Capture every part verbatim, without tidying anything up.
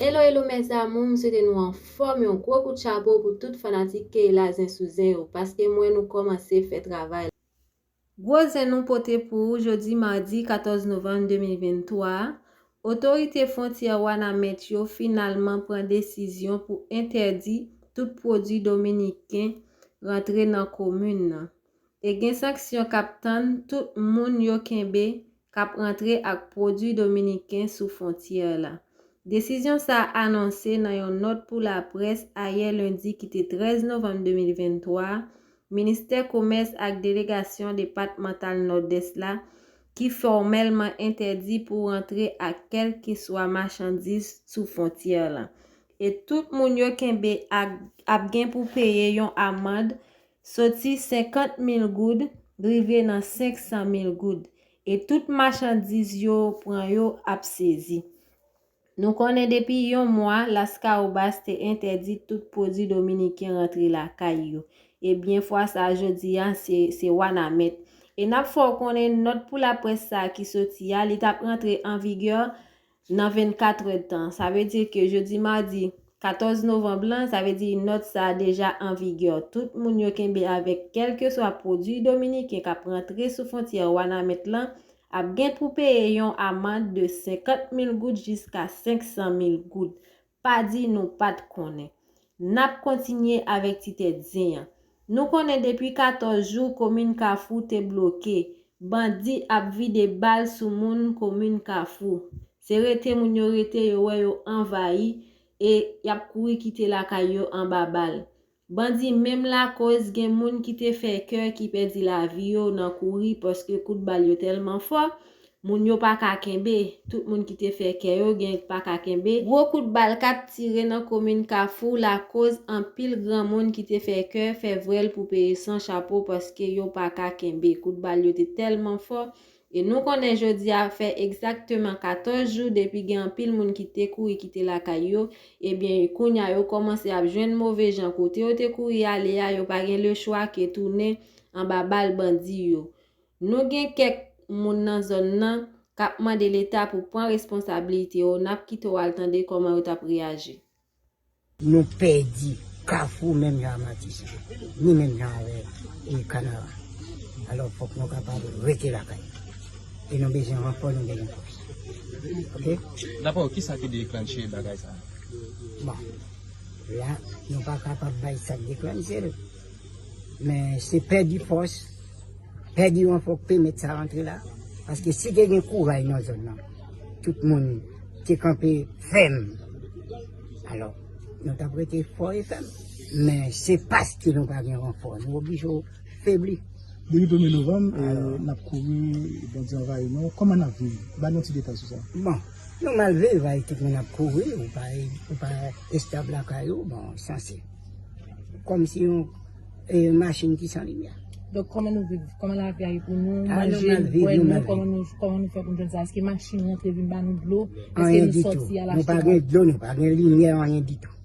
Hello, hello mes amours, m swete nou anfòm, yon gwo kout chapo pou tout fanatik Keyla Zen sou Zen yo, paske m wè nou kòmanse fè travay la. Gwo zen nou pote pou ou jodi madi katòz novanm de mil venntwa a, otorite fwontyè Wanament yo finalman pran desizyon pou entèdi tout pwodui dominiken rantre nan komin nan. E gen sanksyon k ap tann tout moun yo kenbe k ap rantre ak pwodui dominiken sou fwontyè la. Desizyon sa a anonse nan yon nòt pou laprès ayè lendi ki te trèz novanm de mil venntwa a, Ministè Komès ak Delegasyon Depatmantal Nòdès la, ki fòmèlman entèdi pou rantre ak kèlkeswa machandiz sou fwontyè la. E tout moun yo kenbe ak, ap gen pou peye yon amann soti senkant mil goud rive nan senk san mil goud. E tout machandiz yo pran yo ap sezi. Nou konnen depi yon mwa, Lascahobas te entèdi tout pwodui dominiken rantre lakay yo. Ebyen, fwa sa a, jodi a, se, se Wanament. E n ap fè w konnen nòt pou laprès sa a ki soti a, li t ap rantre an vigè nan vennkat èdtan. Sa vle di ke jodi madi katòz novanm lan, sa vle di nòt sa a deja an vigè. Tout moun yo kenbe avèk kèlkeswa pwodui dominiken k ap rantre sou fwontyè Wanament lan, ap gen pou peye yon amann de senkant mil goud jiska senk san mil goud. Pa di nou pa t konnen. N ap kontinye avèk ti tèt zen an. Nou konnen depi katòz jou komin Kafou te bloke. Bandi ap vide bal sou moun komin Kafou. Se rete moun yo rete, yo wè yo anvayi e y ap kouri kite lakay yo anba bal. Bandi menm lakoz gen moun ki te fè kè ki pèdi lavi yo nan kouri paske kout bal yo tèlman fò, moun yo pa ka kenbe. Tout moun ki te fè kè yo gen pa ka kenbe. Gwo kout bal k ap tire nan komin Kafou lakoz anpil granmoun ki te fè kè fè vwèl pou peye san chapo paske yo pa ka kenbe. Kout bal yo te tèlman fò. E nou konnen jodi a fè egzakteman katòz jou depi gen anpil moun ki te kouri kite lakay yo. Ebyen, kounye a yo kòmanse ap jwenn move jan, kote yo te kouri ale a, yo pa gen lechwa ke tounen anba bal bandi yo. Nou gen kèk moun nan zòn nan k ap mande Leta pou pran responsablite yo. N ap kite w al tande kòman yo t ap reyaji. Nou pèdi Kafou menm jan a Matisan, ni menm jan avè e Kanara. Alò, fòk nou kapab rete lakay. E nou bezwen ranfò, nou bezwen fòs. Oke? Dapre w, kisa ki deklanche bagay sa a? Bon, la, nou pa kapab bay sa k deklanche l. Men se pèdi fòs, pèdi ranfò k pèmèt sa rantre la. Paske si te gen kouray nan zòn nan, tout moun te kanpe fèm. Alò, nou t ap rete fò e fèm. Men se paske nou pa gen ranfò, nou oblije febli. Depi premye novanm, n ap kouri, bandi anvayi nou. Kòman n ap viv? Ba nou ti detay sou sa. Bon, nou mal viv, ay tout moun ap kouri, ou pa, ou pa estab lakay ou, bon, sanse. Kòmsi yon e, machin ki san limyè. Donk, kòman nou viv? Kòman lavi a ye pou nou? Manje, bwè, nou, kòman nou, kòman nou fè pou nou jwenn sa? Èske machin rantre vin ba nou dlo? Èske nou sòti a l achte? Nou pa gen dlo, nou pa gen limyè, anyen ditou.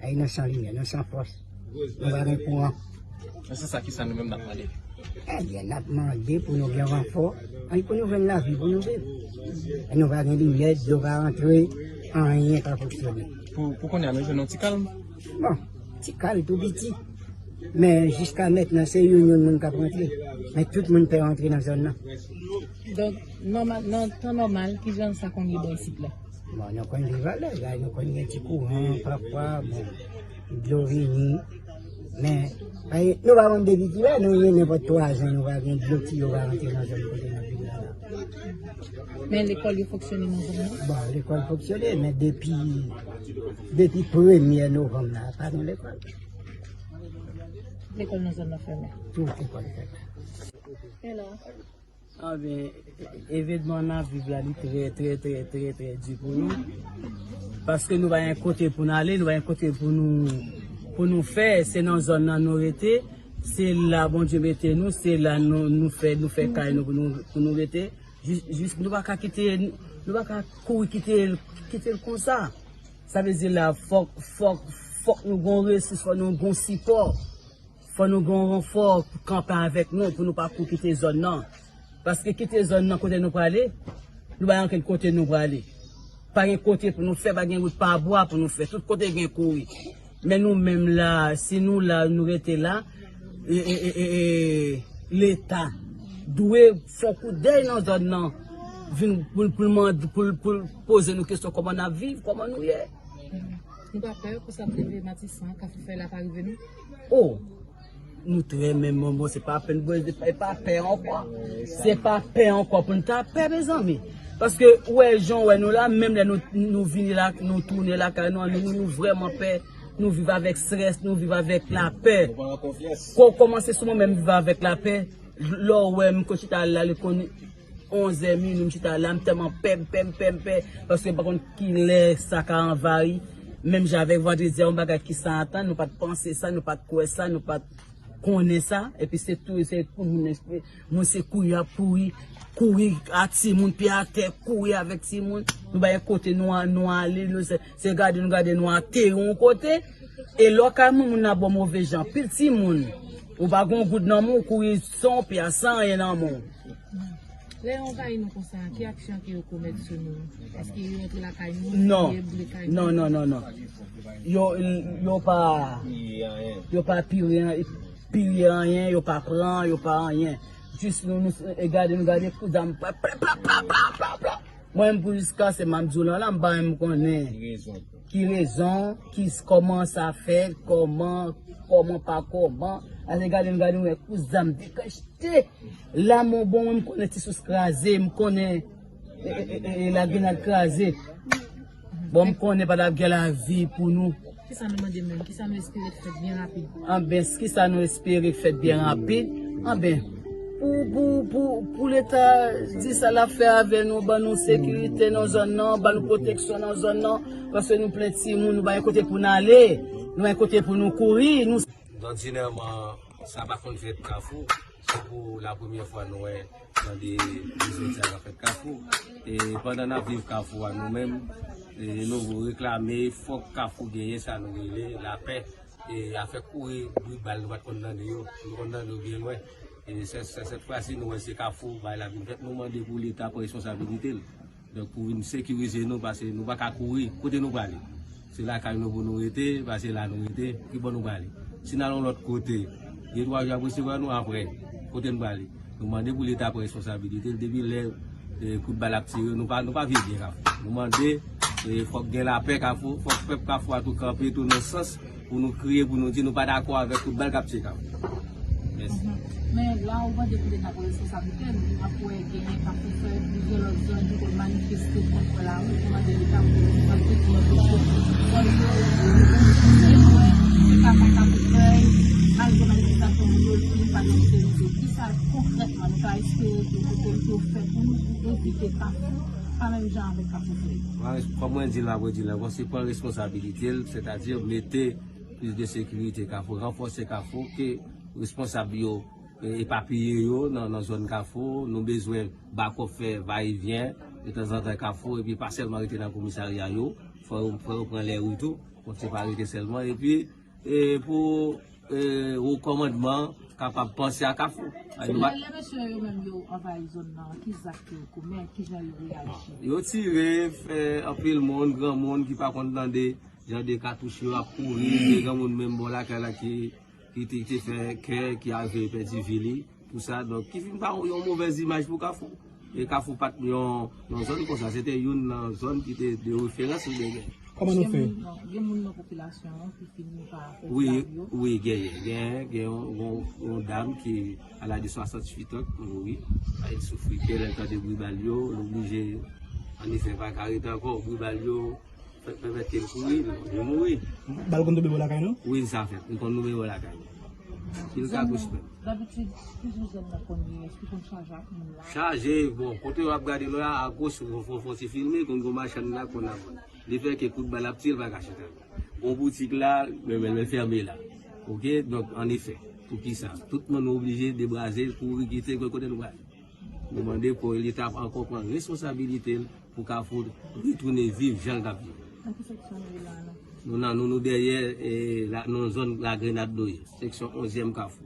Ay, nou san limyè, nou san fòs. Nou pa gen kouran. Nan sans sa, kisa nou menm n ap mande? Ebyen, n ap mande pou nou gen ranfò, ann pou nou jwenn lavi pou nou viv. E nou pa gen limyè, dlo pa rantre, anyen pa fonksyone. Pou, pou kounye a, nou jwenn yon ti kalm? Bon, ti kal tou piti. Men jiska mentnan se youn youn moun k ap rantre. Men tout moun pè rantre nan zòn nan. Donk, nòmal, nan tan nòmal, kijan sa konn ye bò isit la? Bon, nou konn viv alèz la, nou konn gen ti kouran, pafwa, bon, dlo vini. Men, nou pa konn depi kilè, nou ye nenpòt twa jan, nou pa gen dlo ki yo pa rantre nan zòn kote n ap viv la. Men lekòl yo fonksyone nan zòn nan? Bon, lekòl fonksyone, men depi, depi premye novanm la, pa gen lekòl. Tout lekòl nan zòn nan fèmen? Tout lekòl fèmen. E la? Anben, evenman n ap viv la, li trè, trè, trè, trè, trè di pou nou. Paske nou pa gen kote pou n ale, nou pa gen kote pou nou, pou nou fè. Se nan zòn nan nou rete. Se la Bondye mete nou, se la nou, nou fè, nou fè kay nou pou nou, pou nou rete. Jis, jis nou pa ka kite, nou pa ka kouri kite l, kite l konsa. Sa vle di la, fòk, fòk, fòk nou gon resous, fòk nou gon sipò. Fò nou gen yon ranfò pou kanpe avèk nou, pou nou pa kou kite zòn nan. Paske kite zòn nan kote nou prale, nou pa gen ankenn kote nou prale. Pa gen kote pou nou fè, pa gen wout pa bwa pou nou fè. Tout kote gen kouri. Men nou menm la, si nou la, nou rete la, e, e, e, e, e, Leta dwe fè yon kout dèy nan zòn nan, vin pou, pou, mande, pou, pou poze nou kesyon kòman n ap viv, kòman nou ye. Nou pa pè pou sa k rive Matisan, Kafou Fèy la pa rive nou? Oh! Nou trè menm bon, se pa pè, se pa pè ankò. Se pa pè ankò pou n ta pè, mezanmi. Paske ou wè jan w wè nou la, menm lè nou, nou vini la, nou tounen lakay nou, nou, nou, nou vrèman pè. Nou viv avèk strès, nou viv avèk lapè. Kò kòmanse sou mwen menm viv avèk lapè. Lè w wè m konn chita la, li konn onzè minwi, m chita la, m tèlman pè, m pè, m pè, m pè, paske m pa konn kilè sa ka anvayi. Menm jan avèk vandredi a, yon bagay ki san atann, nou pa t panse sa, nou pa t kwè sa, nou pa t konnen sa. Epi se tou, se pou moun, moun se kouri ap kouri, kouri a timoun, pye atè, kouri avèk timoun. Nou pa gen kote nou, nou ale, nou se, se gade, nou gade, nou ateri yon kote. E lè w ka moun, moun nan ba w move jan, pil timoun, ou pa gen yon goud nan men w, ou kouri san yon pye, san anyen nan men w. Lè yo anvayi nou konsa, ki aksyon ke yo komèt sou nou? Èske yo antre lakay nou? Non. Yo boule kay nou? Non, non, non, non. Yo, yo pa, yo pa pire, pire anyen, yo pa pran, yo pa anyen. Jis nou, nou e gade, nou gade kou zam, pla, pla, pla. Mwen menm pou jiska se m ap di w lan la, m pa menm konnen. Ki rezon, ki, kòman sa fèt, kòman, kòman pa kòman. Ase gade m gade m wè kou zam dekrèchte. La mwen bon, mwen m konnen ti sous kraze, m konnen e, e, e, e, lagrenad kraze. Bon, m konnen pa t ap gen lavi pou nou. Kisa nou mande menm? Kisa nou espere k fèt byen rapid? Anben, kisa nou espere k fèt byen rapid? Anben, pou, pou, pou, pou Leta di sa l ap fè avè nou, ban nou sekirite nan zòn nan, ban nou pwoteksyon nan zòn nan, paske nou plen timoun, nou pa gen kote pou n ale, nou pa gen kote pou nou kouri, nou. Òdinèman, sa pa konn fèt Kafou, se pou la premyè fwa nou wè tande dezòd sa k ap fèt Kafou. E pandan n ap viv Kafou a nou menm, e nou reklame fòk Kafou genyen sa nou rele lapè. E afè kouri bri bal nou pa t konn tande yo, nou konn tande yo byen lwen. E sè, sè, sèt fwa si nou wè se Kafou bagay la vin fèt, nou mande pou Leta pran responsabilite l. Donk pou vin sekirize nou, paske nou pa ka kouri, kote nou prale? Se lakay nou pou nou rete, paske la nou rete, ki bò nou prale? Si n al yon lòt kote, de twa jou ap resevwa nou, apre, kote n prale? Nou mande pou Leta pran responsabilite l, depi lè e, kout bal ap tire, nou pa, nou pa viv byen Kafou. Nou mande, e, fòk gen lapè Kafou, fòk pèp Kafou a tou kanpe tou nan sans pou nou kriye, pou nou di nou pa dakò avèk kout bal k ap tiye Kafou. Mèsi. Men la ou mande pou Leta pran responsablite l, nou ap wè genyen Kafou Fèy, plizyè lòt zòn ki konn manifeste kont lari, nou mande Leta pran responsablite pou anpeche zòn yo, se vre, se pa Kafou Fèy, malgre manifestasyon moun yo, li pa nan sèvis yo. Kisa konkrètman nou ka espere ke kote l tou fè pou nou pou evite Kafou pa menm jan avèk Kafou Fèy? Kòm mwen di l, m ap redi l ankò, se pran responsabilite l, sètadi mete plis de sekirite Kafou, ranfòse Kafou, ke responsab yo e, epapiye yo nan, nan zòn Kafou. Nou bezwen bakòp fè vayevyen detanzantan Kafou, epi pa sèlman rete nan komisarya yo, fò yo, fò yo pran lèri tou, konn se pa rete sèlman, epi e, pou e, wo kòmandman kapab panse a Kafou. Lè mesye yo menm yo anvayi zòn nan, ki zak ke yo komèt, kijan yo reyaji? Yo tire, fè anpil moun, granmoun ki pa konn tande, jan de katouch yo ap kouri, gen granmoun menm bò lakay la ki, ki te, te fè kè, ki arive pèdi vi li. Pou sa, donk, ki vin ba yon movèz imaj pou Kafou. E Kafou pa t yon, yon zòn konsa, se te youn nan zòn ki te de referans ou de gen. Kòman nou fè? Gen moun nan popilasyon an ki fin pa fè vag yo? Wi, genyen, genyen, gen yon, yon, yon dam ki a laj de swasanntuit an ki mouri. Sa, li soufri ke lè l tande bri bal yo, l oblije, annefè, pa ka rete ankò, bri bal yo, Fèk pèmèt ke l kouri, li mouri. Bal konn tonbe bò lakay nou? Wi, sa fèt. Li konn tonbe bò lakay nou. Pil katouch menm. Dabitid, kijan zòn nan konn ye? Èske konn chaje ak moun la? Chaje, bon, kote w ap gade nou la, agoch, fò, fò, fò ti filme, konn gen machann la konn ap vann. Li fè ke kout bal ap tiye, l pa ka chita. Gon boutik la, men, men, men fèmen la. Oke, donk, annefè, poukisa? Tout moun oblije debraze, kouri, kite, kote nou prale. Nou mande pou Leta ankò pran responsabilite l pou Kafou retounen viv jan l t ap viv. Nan ki seksyon nou ye la a? Nou nan, nou, nou dèyè, e, la, nan zòn Lagrenad nou ye, seksyon onzyèm Kafou.